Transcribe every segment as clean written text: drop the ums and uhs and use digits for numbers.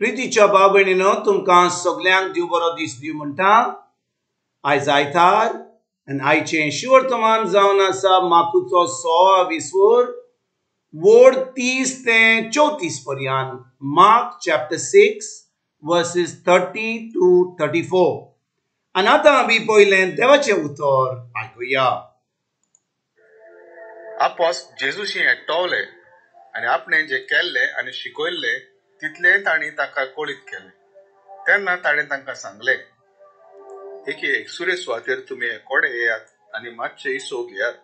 प्रितीच्या भाव भयणीनो, तुमकां सगल्यांक देव बरो दीस दिवं म्हणटा। आयज आयतार आनी आयचें शिवर्तमान जावन आसा मार्कुचो 16 विसवर वोड 30 ते 34 पर्यंत। Mark chapter 6 versus 30 to 34। आनी आतां आमी पयलें देवाचें उतर आयकुया। आपोस जेजूशी एकटवले आनी आपणें जें केल्लें आनी शिकयल्लें तितलें तांणी ताका कळीत केलें। तेन्ना ताणें तांकां सांगलें, एके एकसुरे सुवातेर तुमी एकोडे येयात आनी मातशे इसो घेयात,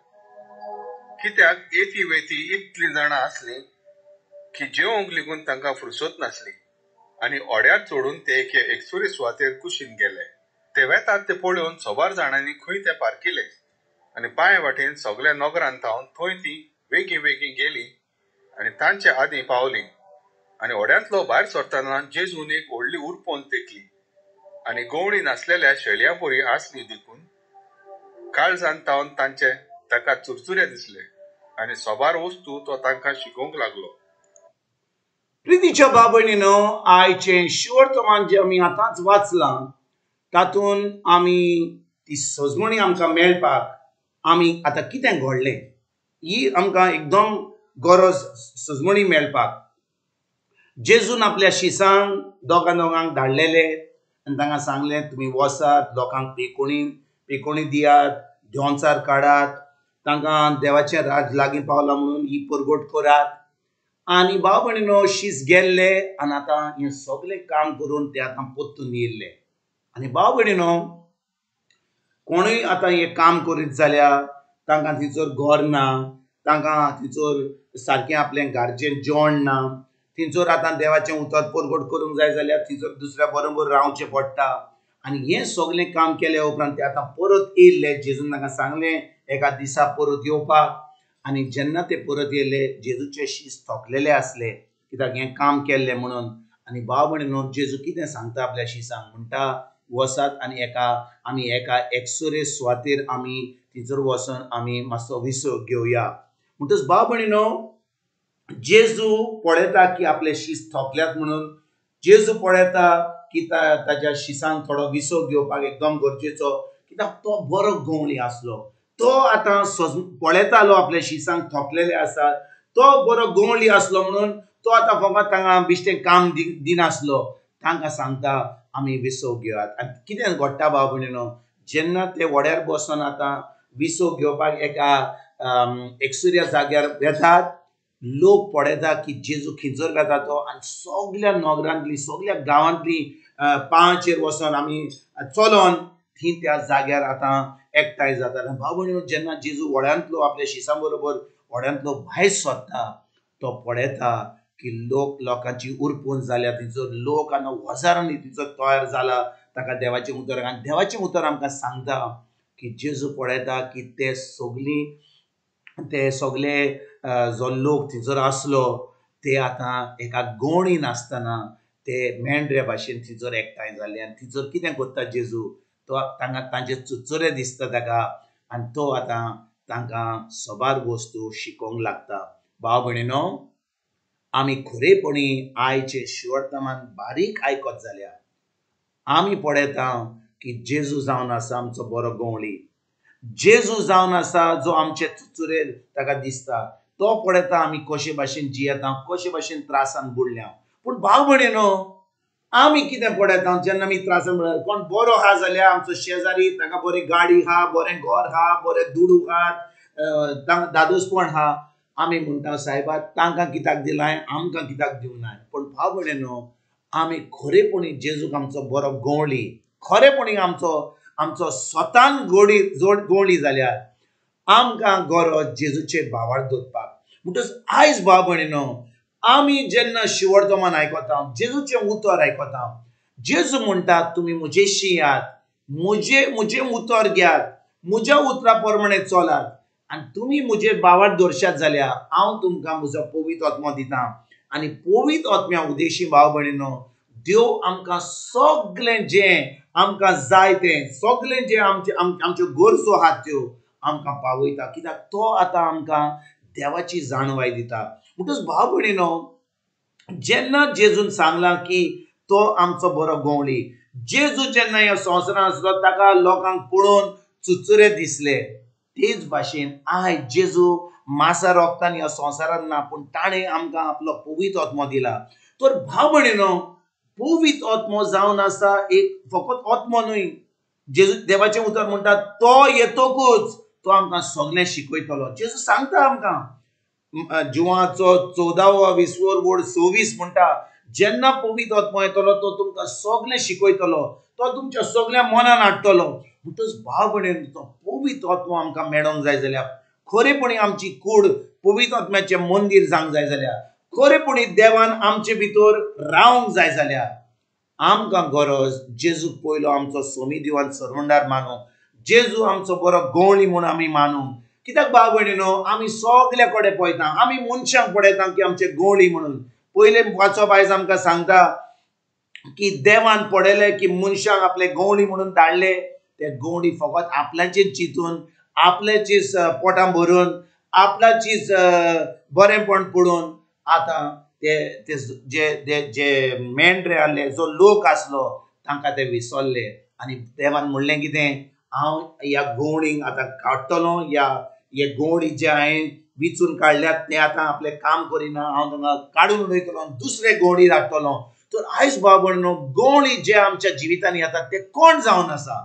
कित्याक येती वेती इतलीं जाणां आसलीं की जेवंक लेगून तांकां फुरसत नासली। आनी ओड्यार चडून ते एके एकसुरे सुवातेर कुशीन गेले। ते वेतात ते पळोवन सोबार जाणांनी खंय ते पारकिले आनी पांय वाटेन सगल्या नगरान थावन थंय ती वेगीं वेगीं गेली आनी तांचे आदीं पावली। आनी ओड्यांतलो भायर सरतना जेजून एक व्हडली उरपोन तेकली आनी गवणी नासलेल्या शेळयां परी आसली देखून काळजान तावन तांचे ताका चुरचुरे दिसले आनी सोबार वस्तू तो तांकां शिकोवंक लागलो। प्रितीच्या भाव भयणीनो, आयचें शिवर्तमान जें आमी आतांच वाचलां तातूंत आमी ती सजमणी आमकां मेळपाक आमी आतां कितें घडलें ही आमकां एकदम गरज सजमणी मेळपाक। जेजून आपल्या शिसांक दोगां दोगांक धाडलेले आनी तांकां सांगलें, तुमी वसात, लोकांक पेकोणी दियात, दोनचार काडात, तांकां देवाचें राज लागीं पावलां म्हणून ही परगट करात। आनी भाव भयणीनो, शीस गेल्ले आनी आतां हें सगळें काम करून ते आतां परतून येयल्ले। आनी भाव भयणीनो, कोणूय आतां हें काम करीत जाल्यार तांकां थंयसर घर ना, तांकां थंयसर सारकें आपलें घरचें जेवण ना, थंयसर आतां देवाचें उतर परगट करूंक जाय जाल्यार थंयसर दुसऱ्या बरोबर रावचें पडटा। आनी हें सगळें काम केल्या उपरांत ते आतां परत येयल्ले। जेजून तांकां सांगलें एका दिसा परत येवपाक। आनी जेन्ना ते परत येयले जेजूचे शीस थकलेले आसले, कित्याक हें काम केल्लें म्हणून। आनी भाव भयणीनो, जेजू कितें सांगता आपल्या शिसांक, म्हणटा वसात आनी एका आमी एका एकसुरे सुवातेर आमी थंयसर वचून आमी मातसो विसव घेवया। म्हणटच भाव भयणीनो, जेजू पळयता की आपले शीस थकल्यात म्हणून, जेजू पळयता की ताच्या शिसांक थोडो विसव घेवपाक एकदम गरजेचो, कित्याक तो बरो गवळी आसलो। तो आतां पळयतालो आपल्या शिसांक थकलेले आसात, तो बरो गवळी आसलो म्हणून तो आतां फकत तांकां बेश्टें काम दिनासलो, तांकां सांगता आमी विसव घेयात। आनी कितें घडटा भाव भयणीनो, जेन्ना ते वड्यार बसून आतां विसव घेवपाक एका एकसुऱ्या जाग्यार वेतात, लोक पळयता की जेजू खंयसर वेता तो, आनी सगल्या नगरांतली सगल्या गांवांतली पांचेर वचोन आमी चलोन थंय त्या जाग्यार आतां एकठांय जातात। आनी भाव भयणीनो, जेन्ना जेजू व्हड्यांतलो आपल्या शिसां बरोबर व्हड्यांतलो भायर सरता, तो पळयता की लोक लोकांची उरपून जाल्या, थंयसर लोक आनी हजारांनी थंयसर तयार जाला ताका देवाचें उतर। आनी देवाचें उतर आमकां सांगता की जेजू पळयता की ते सगळीं ते सगळे जो लोक थंयसर आसलो ते आतां एका गवणी नासतना ते मेंढऱ्या भाशेन थंयसर एकठांय जाले। आनी थंयसर कितें करता जेजू, तो तांकां तांचे चुरचुरे दिसता ताका, आनी तो आतां तांकां सबार वस्तू शिकोवंक लागता। भाव भयणीनो, आमी खरेपणी आयचे शिवर्तमान बारीक आयकत जाल्यार आमी पळयता की जेजू जावन आसा आमचो बरो गवळी, जेजू जावन आसा जो आमचे चुरचुरे ताका दिसता, तो पळयता आमी कशे भाशेन जियेता, कशे भाशेन त्रासान बुडल्या। पूण भाव भयणीनो, आमी कितें पळयता, जेन्ना आमी त्रासान बुडल्या, कोण बरो आहा जाल्यार आमचो शेजारी, ताका बरी गाडी आहा, बरें घर आहा, बरें दुडू आहात, दादोसपण आहा, आमी म्हणटा सायबा तांकां कित्याक दिलां, आमकां कित्याक दिवनाय। पूण भाव भयणीनो, आमी खरेपणी जेजूक आमचो बरो गवळी, खरेपणी आमचो आमचो स्वतान गोडी जोड गवळी जाल्यार आमकां गरज जेजूचे भावार दवरपाक। म्हणटच आयज भाव भयणीनो, आमी जेन्ना शिवर्तमान आयकता, जेजूचें उतर आयकता, जेजू म्हणटा तुमी म्हजेशी येयात, म्हजें उतर घेयात, म्हज्या उतरा प्रमाणे चलात, आनी तुमी म्हजे भावार दवरशात जाल्यार हांव तुमकां म्हजो पवित्र आत्मो दिता। आनी पवित्र आत्म्या उदेशी भाव भयणीनो, देव आमकां सगळें जें आमकां जाय तें सगळें जें आमचे आमच्यो गरजो आहात त्यो आमकां पावयता, कित्याक तो आतां आमकां देवाची जाणवाय दिता। म्हणटच भाव भयणीनो, जेन्ना जेजून सांगलां की तो आमचो बरो गवळी। जेजू जेन्ना ह्या संवसारांत आसलो ताका लोकांक पळोवन चुचुरे दिसले। तेच भाशेन आयज जेजू मासा रोगतान ह्या संवसारांत ना, पूण ताणें आमकां आपलो पवित्र आत्मो दिला। तर भाव भयणीनो, पवित्र आत्मो जावन आसा एक फकत आत्मो न्हय। जेजू देवाचें उतर म्हणटा तो येतकूच तो आमकां सगळें शिकयतलो। जेजू सांगता आमकां जुवाचो 14 20 26 म्हणटा, जेन्ना पवित्र आत्मो येतलो तो तुमकां सगळें शिकयतलो, तो तुमच्या सगळ्या मनान हाडटलो। म्हणटच भाव भयणीनो, तो पवित्र आत्मो आमकां मेळोंक जाय जाल्यार खरेपणी आमची कूड पवित्र आत्म्याचें मंदीर जावंक जाय जाल्यार, खरेपणी देवान आमचे भितर रावंक जाय जाल्यार आमकां गरज जेजूक पयलो आमचो सोमी दिवान सरवंडार मानूंक, जेजू आमचो बरो गवळी म्हूण आमी मानूंक। कित्याक भाव भयणीनो, आमी सगल्या कडेन पळयता, आमी मनशांक पळयता की आमचे गवळी म्हणून। पयले वाचप आयज आमकां सांगता की देवान पळयलें की मनशांक आपले गवळी म्हणून धाडले, ते गवळी फकत आपल्याचेर चिंतून, आपल्याचीच पोटां भरून, आपल्याचीच बरेंपण पळोवन आतां ते जे जे मेंढरे आहले, जो लोक आसलो तांकां ते विसरले। आनी देवान म्हणलें कितें, हांव ह्या गवळींक आतां काडटलो, ह्या हे गवळी जे हांवें विचून काडल्यात ते आतां आपलें काम करिना, हांव तांकां काडून उडयतलो, दुसरे गवळी धाडटलो। तर आयज भाव भयणीनो, गवळी जे आमच्या जिवितांत येतात ते कोण जावन आसा?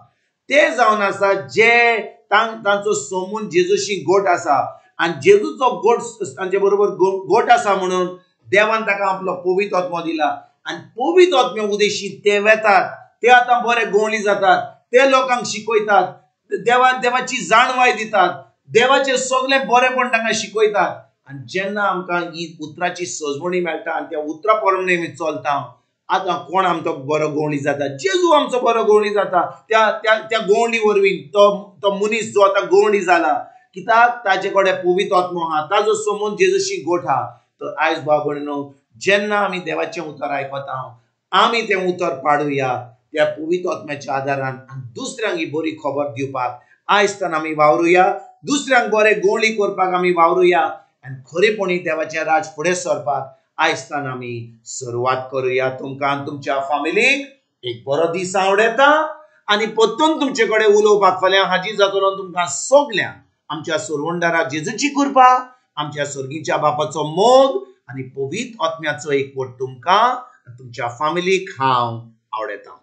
ते जावन आसा जे तांचो सोमून जेजूशी गोट आसा, आनी जेजूचो गोट तांचे बरोबर गोट आसा म्हणून देवान ताका आपलो पवित्र आत्मो दिला। आनी पवित्र आत्म्या उदेशी ते वेतात, ते आतां बरे गवळी जातात, ते लोकांक शिकयतात, देवाची जाणवाय दितात, देवाचें सगळें बरेंपण तांकां शिकयतात। आनी जेन्ना आमकां ही उतराची सजवणी मेळटा आनी त्या उतरा प्रमाणे आमी चलता, आतां कोण आमचो बरो गवळी जाता? जेजू आमचो बरो गवळी जाता। त्या त्या त्या गवळी वरवीं तो तो मनीस जो आतां गवळी जाला, कित्याक ताजे कडेन पवित्र आत्मो आहा, ताजो समून जेजूशी गोठ आहा। तर आयज भाव भयणीनो, जेन्ना आमी देवाचें उतर आयकता, आमी तें उतर पाडुया त्या पवित्र आत्म्याच्या आदारान, आनी दुसऱ्यांक ही बरी खबर दिवपाक आयज तान आमी वावरुया, दुसऱ्यांक बरे गवळी करपाक आमी वावरुया, आनी खरेपणी देवाचें राज फुडें सरपाक आयज तान आमी सुरवात करुया। तुमकां आनी तुमच्या फामिलीक एक बरो दीस आवडटा, आनी परतून तुमचे कडेन उलोवपाक फाल्यां हाजीर जातलो। तुमकां सगल्यांक आमच्या सरवंडारा जेजूची कृपा, आमच्या सर्गीच्या बापाचो मोग आनी पवित्र आत्म्याचो एकवट तुमकां तुमच्या फामिलीक हांव आवडटा।